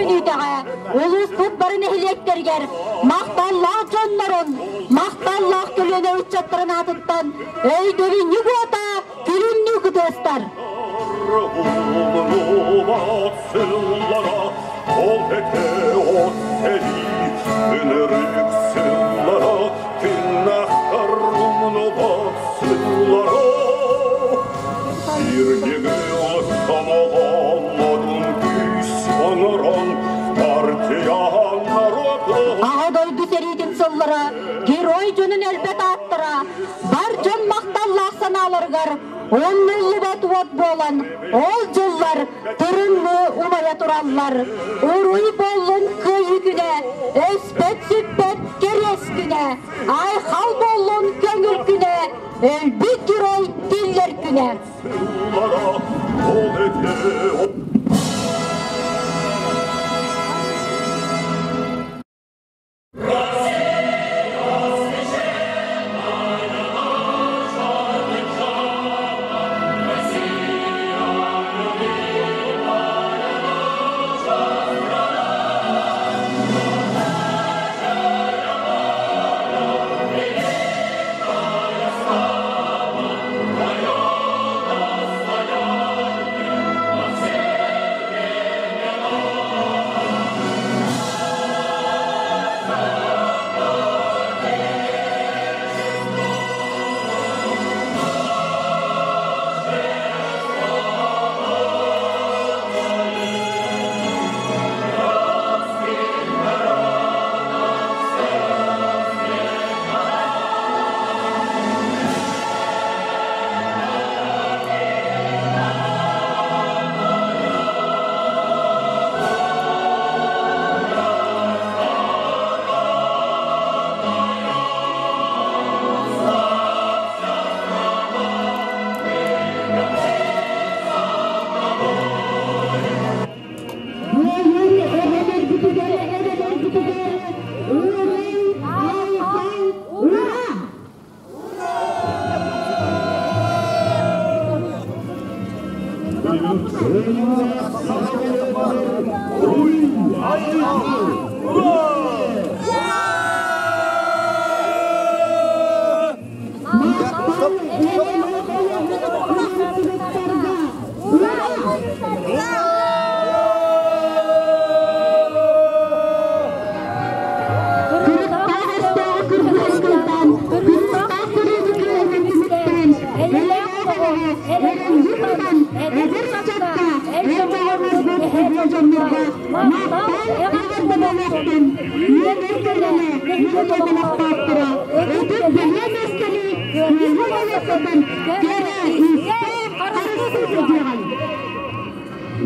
мүнүүтэҕэ улууспут бары нэһилиэктэригэр махталлаах дьоннорун, махталлаах көлүөнэ ыччаттарын аатыттан өйдөбүнньүк уота күлүмнүү кытыастар. Ол этэ от сэрии ынырык сыллара тыыннаахтар умнубат сыллара Сирдиги сомоҕолорун күүс оҥорон партиян народу Аҕа дойду сэриитин сыллара герой дьонун элбэт ааттара бар дьон махталлаах санааларыгар умнуллубат уот буолан ол дьыллар тырымныы умайа тураллар. Уруй буоллун кыайыы күнэ, өспөт-сүппэт кэриэс күнэ, айхал буоллун көҥүл күнэ, өлбүт герой тиллэр күнэ. Ол этэ Буойун эһэлэрбитигэр, эбэлэрбитигэр уруй, айхал, ура!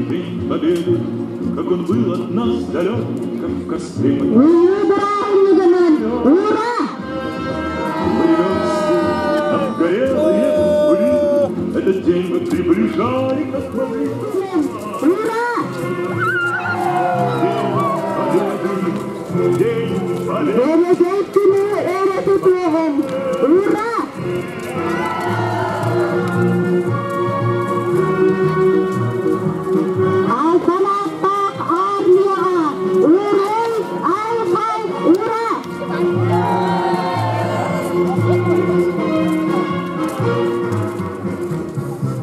День Победы, как он был от нас далек, как в костре. Ура! Обгорелые угли, этот день мы приближали, как могли. Ура! День Победы, День Победы. Ура! Албан ааттаах армияҕа уруй, айхал, ура!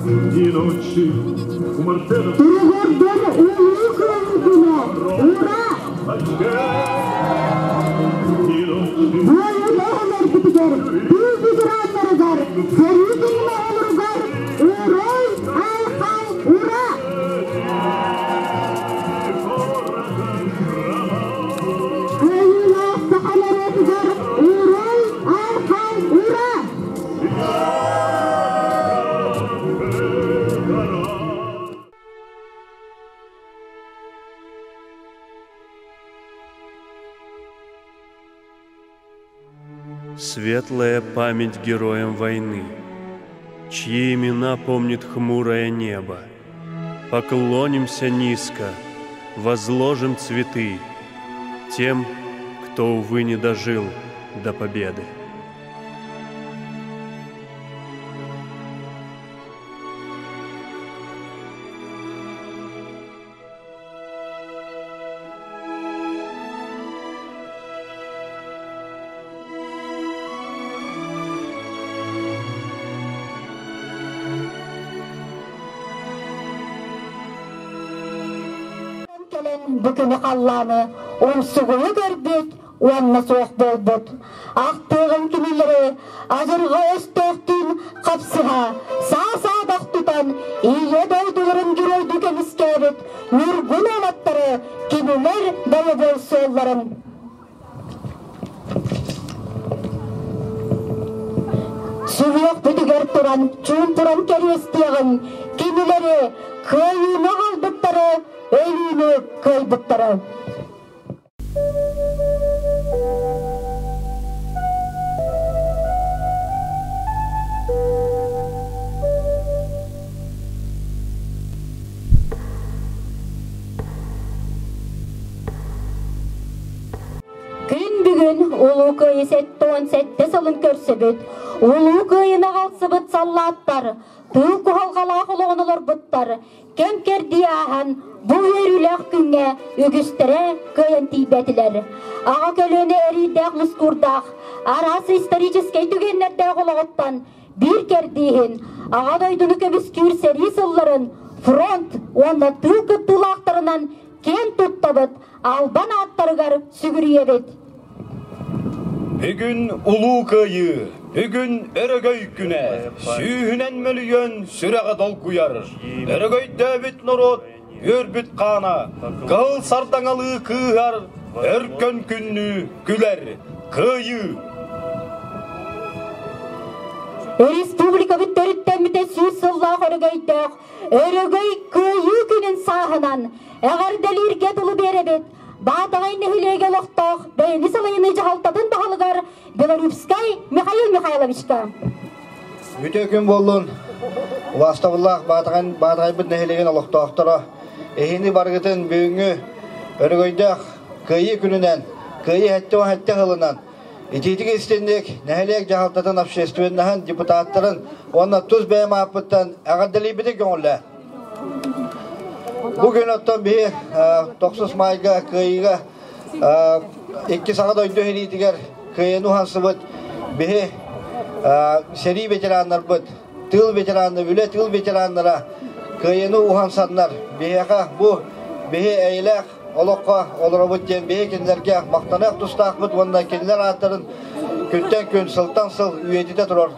Дни и ночи у морпедов Туругурдун улуу кыайыы күнэ! Ура! Дни и ночи Буойун эһэлэрбитигэр, тыыл ветераннарыгар, сэрии кэмин оҕолоругар уруй, айхал, ура! Кыайыылаах саха норуотугар уруй, айхал, ура! Светлая память героям войны, чьи имена помнит хмурое небо. Поклонимся низко, возложим цветы тем, кто, увы, не дожил до победы. кэлэн бу күнү халлааны умсугуйа көрбүт уонна суох буолбут. Ахтыаҕын кинилэри адьырҕа өстөөхтүүн хапсыһа, саа-саадах тутан Ийэ дойдуларын геройдуу көмүскээбит ньургун уолаттары кинилэр бойобуой суолларын Сүһүөхпүтүгэр туран чуумпуран кэриэстиэҕиҥ, кинилэри кыайыыны аҕалбыттары, өлүүнү кыайбыттары. Күн бүгүн Улуу Кыайыы 77 сылын көрсөбүт. Улуу Кыайыыны аҕалсыбыт саллааттар, тыыл куһалҕалаах олоҕун олорбуттар, кэм-кэрдии ааһан бу үөрүүлээх күҥҥэ үгүстэрэ кыайан тиийбэтилэр. Аҕа көлүөнэ эриирдээх-мускуурдаах, араас историческай түгэннэрдээх олоҕуттан биир кэрдииһин Аҕа дойдуну көмүскүүр сэрии сылларын фронт уонна тыыл кыттыылаахтарынан киэн туттабыт, албан ааттарыгар сүгүрүйэбит. Бүгүн Улуу Кыайыы, бүгүн Өрөгөй күнэ, сүүһүнэн мөлүйүөн сүрэҕэ долгуйар. Өрөгөйдөөбүт норуот үөрбүт хаана, кыһыл сардаҥалыы кыыһар, өркөн күннүү күлэр. Кыайыы! Республикабыт төрүттэммитэ 100 сыллаах өрөгөйдөөх Өрөгөй Кыайыы күнүн сааһынан эҕэрдэлииргэ дылы биэрэбит Баатаҕай нэһилиэгэ олохтоох бэйэни салайыныы дьаһалтатын баһылыгар Белорусскай Михаил Михайловичка. Үтүө күн буоллун! Убаастабыллаах Баатаҕайбыт нэһилиэгин олохтоохторо, эһини барыгытын бүгүҥҥү өрөгөйдөөх Кыайыы күнүнэн, Кыайыы 77 сылынан Итиитик истинник нэһилиэк дьаһалтатын общественноһын депутаттарын уонна тус бэйэм ааппыттан эҕэрдэлиибитин көҥүллээ. Бу күн оттон биһи тохсус маайга кыайыыга икки саҥа дойду сэриитигэр кыайыыны уһансыбыт биһи сэрии ветераннарбыт, тыыл ветераннара, үлэ тыыл ветераннара кыайыыны уһансаннар биһиэхэ бу биһи эйэлээх олоххо олоробут диэн биһи кинилэргэ махтаныах тустаахпыт уонна кинилэр ааттарын күнтэн күн, сылтан сыл үйэтитэ турар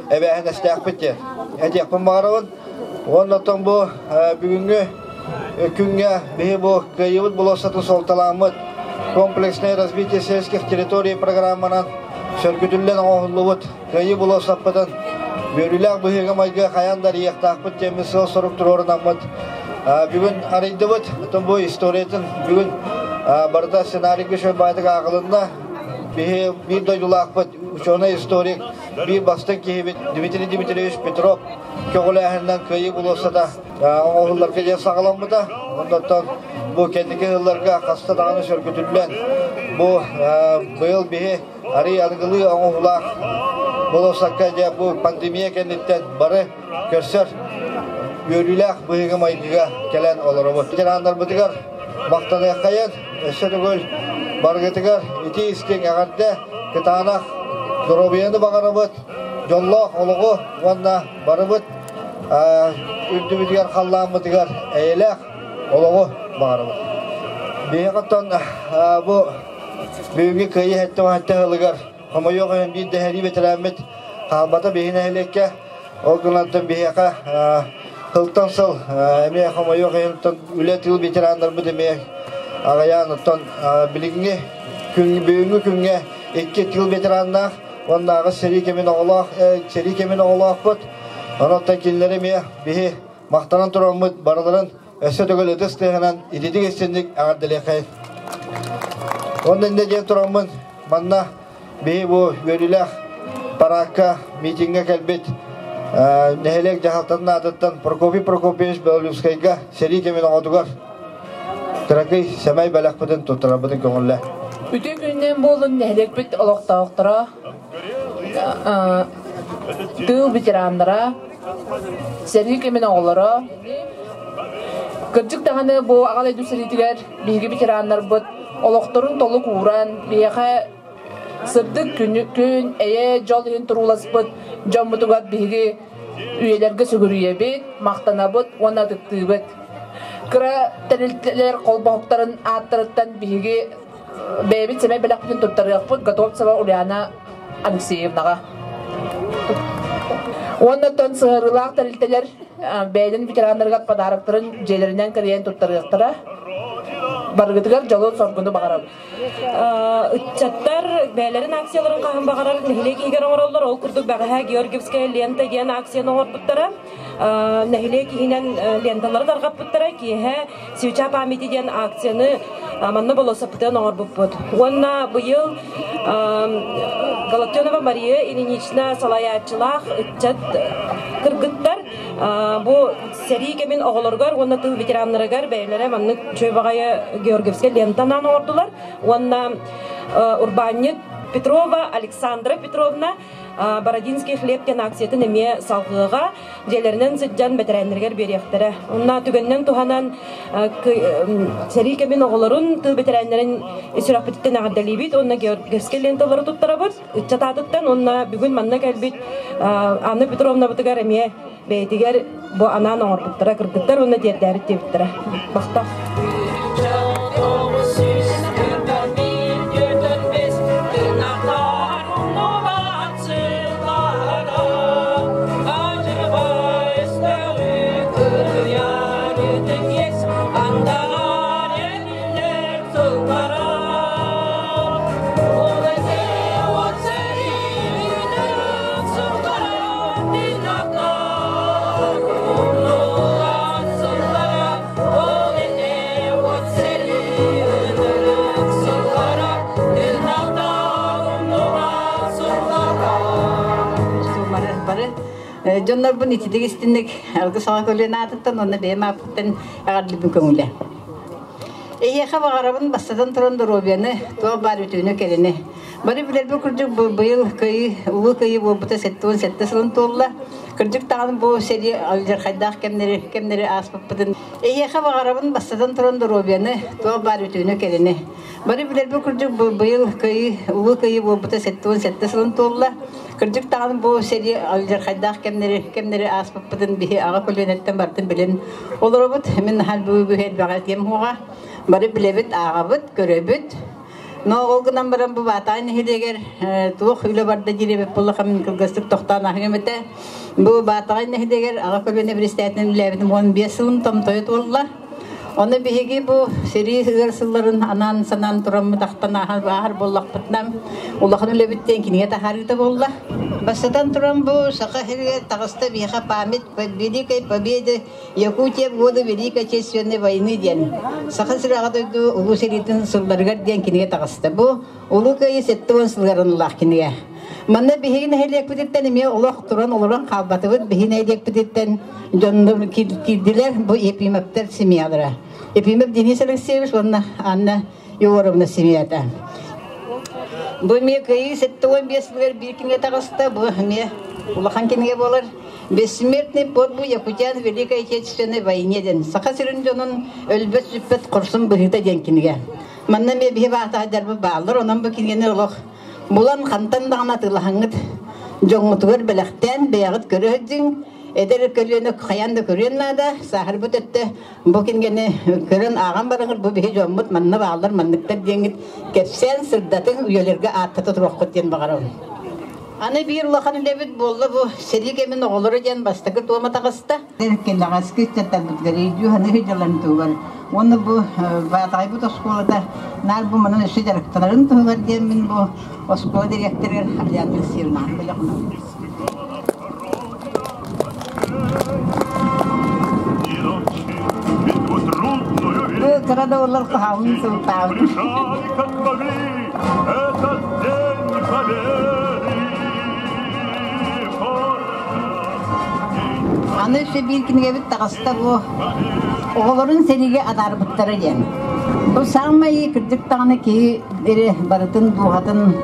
эбээһинэстээхпит диэн этиэхпин баҕарабын. Уонна оттон бу бүгүҥҥү күҥҥэ биһи бу кыайыыбыт болуоссатын суолталааммыт комплексное развитие сельских территорий программанан сөргүтүллэн оҥоһуллубут кыайыы болуоссаппытын үөрүүлээх быһыыга-майгыга хайаан да арыйыахтаахпыт диэммит сыал-сорук туруорунаммыт бүгүн арыйдыбыт. Оттон бу историятын бүгүн барыта сценарийга үчүгэй баайдык ааҕылынна. Биһи биир дойдулаахпыт, ученый-историк, биир бастыҥ киһибит Дмитрий Дмитриевич Петров көҕүлээһининэн кыайыы болуоссата оҥоһулларга диэн саҕаламмыта. Оннуттан бу кэнники сылларга хаста даҕаны сөргүтүллэн бу быйыл биһи Арый аныгылыы оҥоһуулаах болуоссакка дьэ бу пандемия кэнниттэн бары көрсөр үөрүүлээх быһыыга-майгыга кэлэн олоробут. Ветераннарбытыгар махтаныаххайын, өссө төгүл барыгытыгар итии истиҥ эҕэрдэ, кытаанах доруобуйаны баҕарабыт, дьоллоох олоҕу уонна барыбыт үрдүбүтүгэр халлааммытыгар эйэлээх олоҕу баҕарабыт. Биһиэхэ оттон бу Бүгүҥҥү Кыайыы 77 сылыгар хомойуох иһин биир дэһэрии бэтэрээммит хаалбата биһи нэһилиэккэ. Ол гынан биһиэхэ сылтан сыл эмиэ хомойуох иһин үлэ тыыл ветераннарбыт эмиэ аҕыйаан оттон билиҥҥи күн бүгүҥҥү күҥҥэ икки тыыл ветераннаах уоннааҕы сэрии кэмин оҕолоох сэрии кэмин оҕолоохпут. Онон кинилэри эмиэ биһи махтанан тураммыт барыларын Өссө төгүл ытыс тыаһынан ититик истинник эҕэрдэлиэхэй. Онно иннэ диэн тураммын манна биһи бу үөрүүлээх параакка митиҥҥэ кэлбит нэһилиэк дьаһалтатын аатыттан Прокопий Прокопьевич Белолюбскайга сэрии кэмин оҕотугар кыракый сэмэй бэлэхпитин туттарарбытын көҥүллээ. Үтүө күнүнэн буоллун нэһилиэкпит олохтоохторо, тыыл ветераннара, Сэрии кэмин оҕолоро, кырдьык даҕаны бу Аҕа дойду сэриитигэр биһиги ветераннарбыт олохторун толук ууран, биһиэхэ сырдык күн, эйэ, дьол иһин турууласпыт дьоммутугар биһиги үйэлэргэ сүгүрүйэбит, махтанабыт уонна ытыктыыбыт. Кыра тэрилтэлэр холбоһуктарын ааттарыттан биһиги бэйэбит сэмэй бэлэхпитин туттарыахпыт Готовцева Ульяна Алексеевнаҕа. Уонна оттон сыһыарыылаах тэрилтэлэр бэйэлэрин ветераннарыгар подароктарын дьиэлэринэн кэрийэн туттарыахтара. Барыгытыгар дьолу-соргуну баҕарабыт. Ыччаттар бэйэлэрин акцияларын хаһан баҕарар нэһилиэк иһигэр оҥороллор. Ол курдук бэҕэһээ Георгиевская лента диэн акцияны оҥорбуттара. Нэһилиэк иһинэн ленталары тарҕаппыттара. Киэһэ Свеча памяти диэн акцияны манна болуоссаппытынан оҥорбуппут. Уонна быйыл Галактионова Мария Ильинична салайааччылаах ыччат кыргыттар бу сэрии кэмин оҕолоругар уонна тыл ветераннарыгар бэйэлэрэ маннык үчүгэй баҕайы Георгиевскай лентанан оҥордулар уонна урбаанньыт Петрова Александра Петровна Бородинский хлеб диэн акциятын эмиэ салҕыаҕа дьиэлэринэн сылдьан бэтэрээннэригэр биэриэхтэрэ. Онно түгэнинэн туһанан сэрии кэмин оҕолорун, тыл бэтэрээннэрин сүрэхпититтэн эҕэрдэлиибит уонна Георгиевскай ленталары туттарабыт ыччат аатыттан уонна бүгүн манна кэлбит Анна Петровнабытыгар эмиэ бэйэтигэр бу анаан оҥорбуттара кыргыттар уонна тиэрдээбит диэбиттэрэ. Махтал. Дьоннорбун ититик истинник алгыс аҕа көлүөн аатыттан уонна бэйэм ааппыттан эҕэрдэлбин көҥүлэ. Эһиэхэ баҕарабын бастатан туран доруобуйаны, туох баар үтүөнү кэрэни. Бары билэрбит курдук быйыл Кыайыы, Улуу Кыайыы буолбута 77 сылын туолла. Кырдьык даҕаны бу сэрии алдьархайдаах кэмнэри, кэмнэри ааспыппытын. Эһиэхэ баҕарабын бастатан туран доруобуйаны, туох баар үтүөнү кэрэни. Бары билэрбит курдук быйыл Кыайыы, Улуу Кыайыы буолбута 77 сылын туолла. Кырдьык даҕаны бу сэрии алдьархайдаах кэмнэри, кэмнэри ааспыппытын биһи аҕа көлүөнэттэн барытын билэн олоробут. Мин наһаа бүгү элбэҕи этиэм суоҕа. Бары билэбит, ааҕабыт, көрөбүт. Но ол гынан баран бу Баатаҕай нэһилиэгэр туох үлэ барда диир эбит буоллахха мин кылгастык тохтоон аһыам этэ. Бу Баатаҕай нэһилиэгэр аҕа көлүөнэ биристээтинэн үлэлээбитим 15 сылым томтойо туолла. Ону биһиги бу сэрии ыар сылларын анаан санаан тураммыт ахтан ааһар буоллахпытына улахан үлэбит диэн кинигэ таһаарыыта буолла. Бастатан туран бу Саха сиригэр таҕыста биһиэхэ память Великой Победы Якутия в годы Великой Отечественной войны диэн Саха сирэ Аҕа дойду Улуу сэриитин сылларыгар диэн кинигэ таҕыста. Бу Улуу Кыайыы 70 сылларынлаах кинигэ. Манна биһиги нэһилиэкпититтэн эмиэ олох туран олорон хаалбатыбыт. Биһиги нэһилиэкпититтэн дьоннор киирдилэр бу Ефимовтар семьялара. Ефимов Денис Алексеевич уонна Анна Егоровна семьята. Бу эмиэ Кыайыы 75 сылыгар биир кинигэ таҕыста. Бу эмиэ улахан кинигэ буолар. Бессмертный подвиг якутян в Великой Отечественной войне диэн Саха сирин дьонун өлбөт-сүппэт хорсун быһыыта диэн кинигэ. Манна эмиэ биһи баатаһайдарбыт бааллар, онон бу кинигэни олох булан хантан даҕаны атыылаһаҥҥыт дьоҥҥутугар бэлэхтээн бэйэҕит көрө сылдьыҥ. Эдэр көлүөнэ хайаан да көрүөн наада, сааһырбыт өттө бу кинигэни көрөн ааҕан бараҥҥыт бу биһи дьоммут манна бааллар, манныктар диэҥҥит кэпсээн сырдатыҥ, үйэлэргэ ааттата туруоххут диэн баҕарабын. Аны биир улахан үлэбит буолла бу сэрии кэмин оҕолоро диэн бастакы туома таҕыста. Кэлэҕэски ыччаттарбытыгар өйдүү саныы дьалан туһугар уонна бу Баатаҕайбыт оскуолата наар бу манан өссө дьарыктанарын туһугар диэн мин бу оскуола дириэктэригэр Альяна Алексеевнаҕа бэлэхунабын. Бу кыра да буоллар куһаҕын сылтаабыт. Аны өссө биир кинигэбит таҕыста бу оҕолорун сэриигэ атаарбыттара диэн. Бу саамай кырдьык даҕаны киһи эрэ барытын дууһатын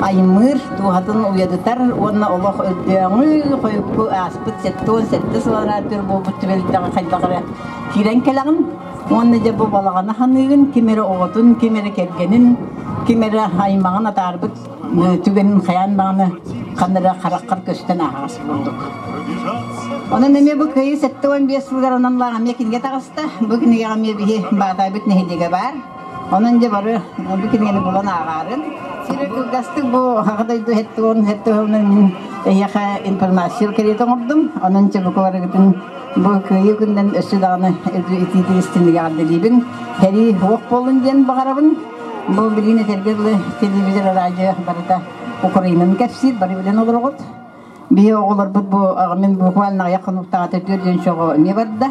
аймыыр, дууһатын уйадытар уонна олох өйдөөҥү хойукку ааспыт 77 сыл анаа төр буолбут түбэлтэҕэ хайдах эрэ киирэн кэлэҕин уонна дьэ бу балаҕаны ханыыгын ким эрэ оҕотун, ким эрэ кэргэнин, ким эрэ аймаҕын атаарбыт түгэнин хайаан даҕаны ханна эрэ хараххар көстөн ааһаҕас курдук. Онон эмиэ бу Кыайыы 75 сылыгар аналлаах эмиэ кинигэ таҕыста. Бу кинигэҕэ эмиэ биһи Баатаайбыт нэһилиэгэ баар. Онон дьэ бары бу кинигэни булан ааҕаарын. Сири кылгастык бу Аҕа дойду һэттэ һэттэ сылынан эһиэхэ информация кэриэтэ оҥордум. Онон дьэ бу барыгытын бу Кыайыы күнүнэн өссө даҕаны итиитин истинник эҕэрдэлиибин. Сэрии суох буоллун диэн баҕарабын. Бу билигин этэргэ дылы телевизор, радио барыта Украинаны кэпсиир, бары билэн олороҕут. Биһи оҕолорбут бу мин буквально аҕыйах хонуктааҕыта түөрт оҕо эмиэ барда.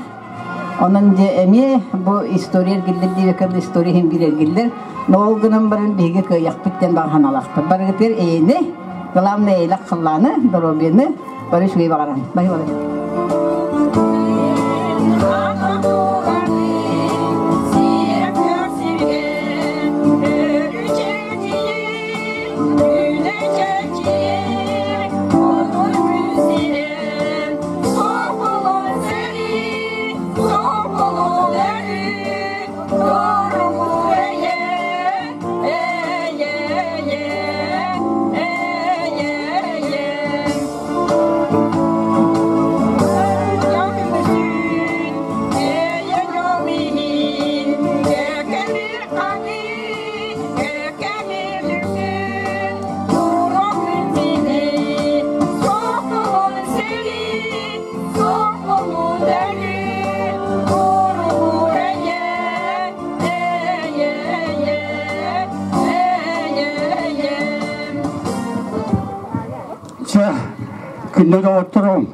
Онон дьэ эмиэ бу история эргиллэр диэбэккэ история иһин биир эргиллэр. Но ол гынан баран биһиги кыайыахпыт диэн баҕа санаалаахпыт. Барыгытыгар эйэни, главное эйэлэх халлааны, доруобуйаны бары үчүгэй баҕаран. Бары бары. Чэ, күндү доҕотторум,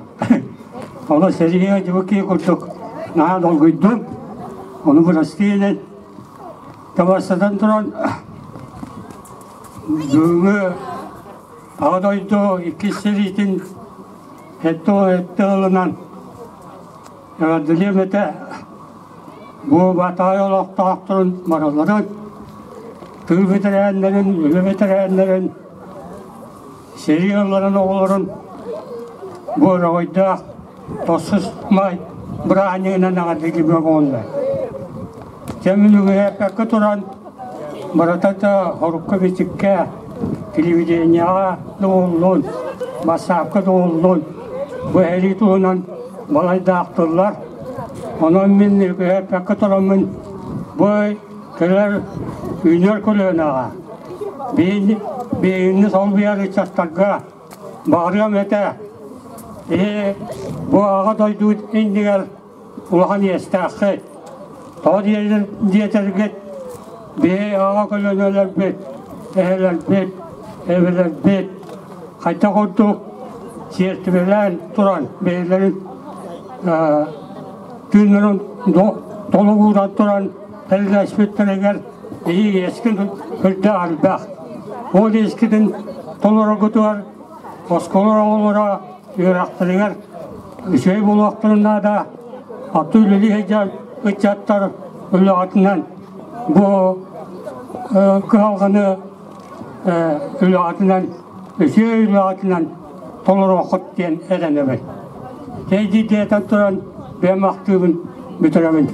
ону сэриигэ дьыбыккии курдук наһаа долгуйдум. Ону бырастыы илин Табассатан туран бүгүҥҥү Аҕа дойду иккис сэриитин сэттэ ылынан эҕэрдэлиэм этэ. Бу Батаай олохтоохторун барыларын, тыыл бэтэрээннэрин, үлэ бэтэрээннэрин, сэрии ылларын оҕолорун бу өрөгөйдөөх тохсус маай бырааһынньыгынан эҕэрдэлиибин оҕолор. Кэмин үгэһэппэккэ туран, барыта да хорукка-бичиккэ, телевидениеҕа да буоллун, бассаапка да буоллун, бу сэрии туһунан балайдаахтыллар. Онон мин үгэһэппэккэ тураммын бу кэлэр үүнэр көлүөнэҕэ биһигини солбуйар ыччаттарга баҕарыам этэ. Ээ, бу Аҕа дойду иннигэр улахан иэстээххит. Тоҕо диэтэргит, биһи аҕа көлүөнэлэрбит, эһэлэрбит, эбэлэрбит хайдах курдук сиэртибэлээн туран бэйэлэрин тыыннарын толугуран туран тэрилэспиттэригэр биһиги иэскин үрдээх элбэх. Ол иэскитин толороргутугар оскуола оҕолоро үөрэхтэригэр үчүгэй буолуохтарын наада. Аттыы үлэлии сылдьар ыччаттар үлэҕитинэн бу кыһалҕаны үлэҕитинэн үчүгэй үлэҕитинэн толоруоххут диэн эрэнэбин. Тэйдиитиэтэн туран бэйэм ахтыыбын бүтэрэбин.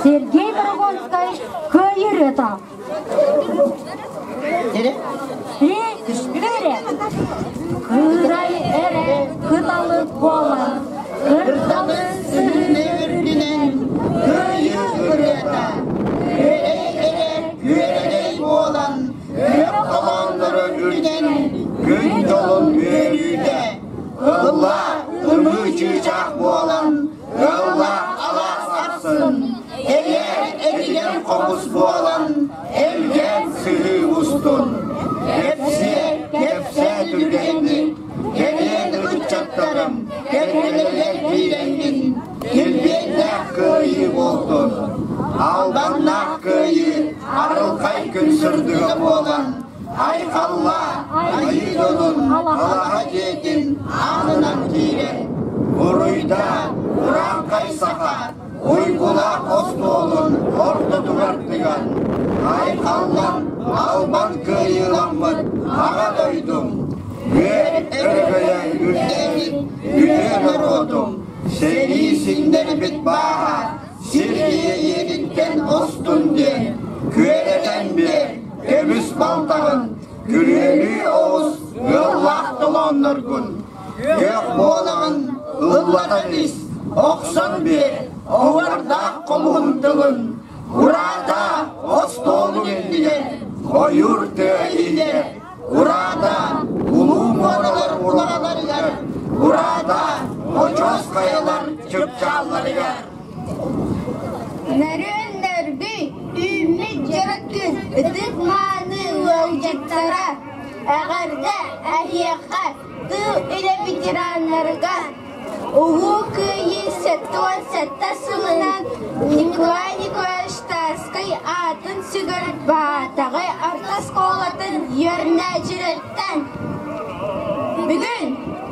Сергей Борогонскай кыайырыта. Эрэ, кырай эрэ кыталык буолан, кырдалы сыһыны үрдүнэн кыайыы ырыата, күөрэй эрэ күөрэгэй буолан, күөх холооннору үрдүнэн күн дьолун үөрүүтэ, ылла ымыы чыычаах буолан, ылла алаас ахсын, эйээр этигэн хомус буолан, элгээн сыһыы устун. күн сырдыга буолан, айхалла айыы дьонун алаһа дьиэтин аанынан киирэн, уруйда урааҥхай саха уйгулаах остуолун ортотугар тыган, айхаллан албан кыайыыламмыт аҕа дойдум, үөр өрөгөйө үрдээбит үтүө норуотум, сэрии сиҥнэрбит бааһа сир иэйиититтэн устун диэн күөрэтэн биэр көмүс балтаҕын күрүөлүү оҕус ыаллаах толоонноргун күөх буолаҕын ыллатан ис охсон биэр оһуордаах хомуһун тылын ураата остуолун иннигэр ойуур тыа иһигэр ураата улуу муоралар улараларыгар ураата очуос хайалар чыпчаалларыгар Нөрүөн нөргүй, үүммүт дьоро күн ытык мааны ыалдьыттара, эҕэрдэ эһиэхэ, тыыл үлэ ветераннарыгар! Улуу Кыайыы 77 сылынан Николай Николаевич Тарскай аатын сүгэр Баатаҕай орто оскуолатын үөрэнээччилэриттэн Бүгүн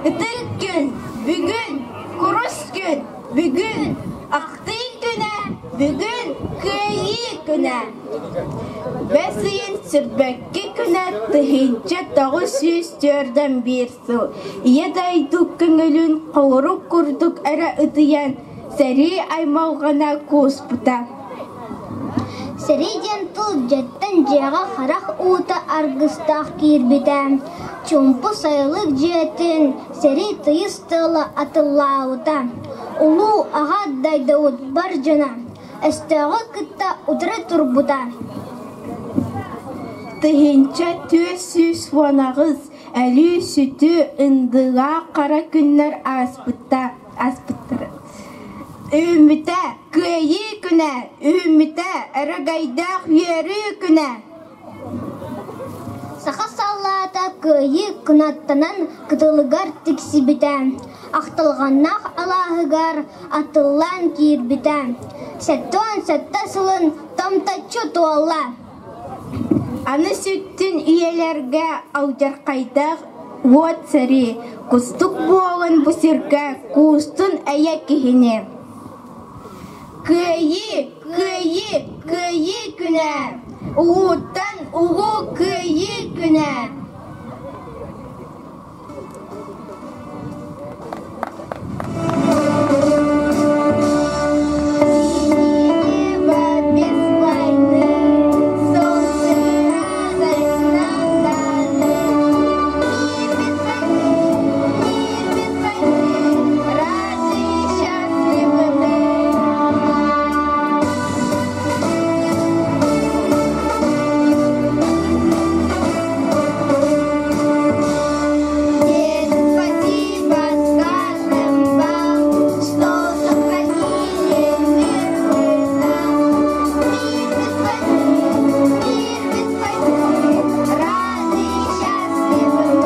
ытык күн, бүгүн курус күн, бүгүн ахтыы күнэ, бүгүн Кыайыы күнэ. Бэс ыйын сирбэкки күнэ 1991 сыл Ийэ дойду көҥүлүн холорук курдук эрэ ытыйан, сэрии аймалҕана кууспута. Сэрии диэн тыл дьиэттэн дьиэҕэ харах уута аргыстаах киирбитэ. Чуумпу сайылык дьиэтин сэрии тыйыс тыала атыллаабыта. Улуу аҕа дойдубут бар дьоно өстөөҕү кытта утары турбута. 1418 Өлүү-сүтүү ындыылаах хара күннэр ааспыттара. Үүммүтэ Кыайыы күнэ, үүммүтэ өрөгөйдөөх үөрүү күнэ. Саха саллаата Кыайыы кынаттанан кытылыгар тиксибитэ, ахтылҕаннаах алааһыгар атыллаан киирбитэ. 77 сылын томточчу туолла. Аны сүттүн үйэлэргэ алдьархайдаах уот сэрии, кустук буолан бу сиргэ куустун эйэ киһини. Кыайыы, кыайыы, кыайыы күнэ! Улууттан улуу кыайыы күнэ! Без войны, солнце радость нам даны. Мир без войны, мир без войны, рады и счастливы мы. Дед, спасибо скажем вам, что сохранили мир вы нам. Мир без войны, мир без войны, рады и счастливы мы.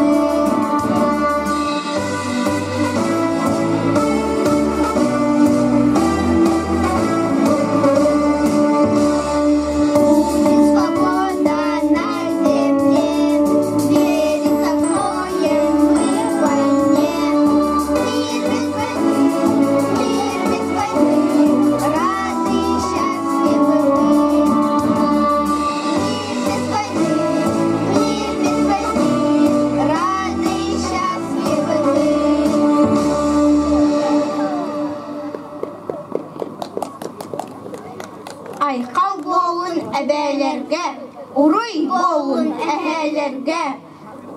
Будет свобода на земле, двери закроем мы войне. Мир без войны, мир без войны, рады и счастливы мы. Мир без войны, мир без войны, рады и счастливы мы. Айхал буолун эбээлэргэ, уруй буолун эһээлэргэ,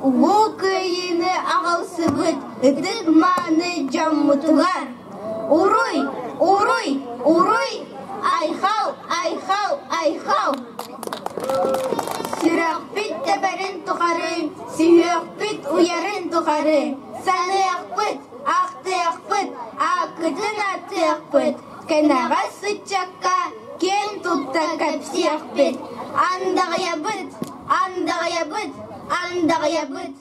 Улуу Кыайыыны аҕалсыбыт ытык мааны дьоммутугар! Уруй, уруй, уруй, айхал, айхал, айхал! Сүрэхпит тэбэрин тухары, сүһүөхпүт уйарын тухары, саныахпыт, ахтыахпыт, ааккытын аттыахпыт, кэнэҕэс сыччакка киэн тутта кэпсиэхпит, андаҕайабыт, андаҕайабыт, андаҕайабыт.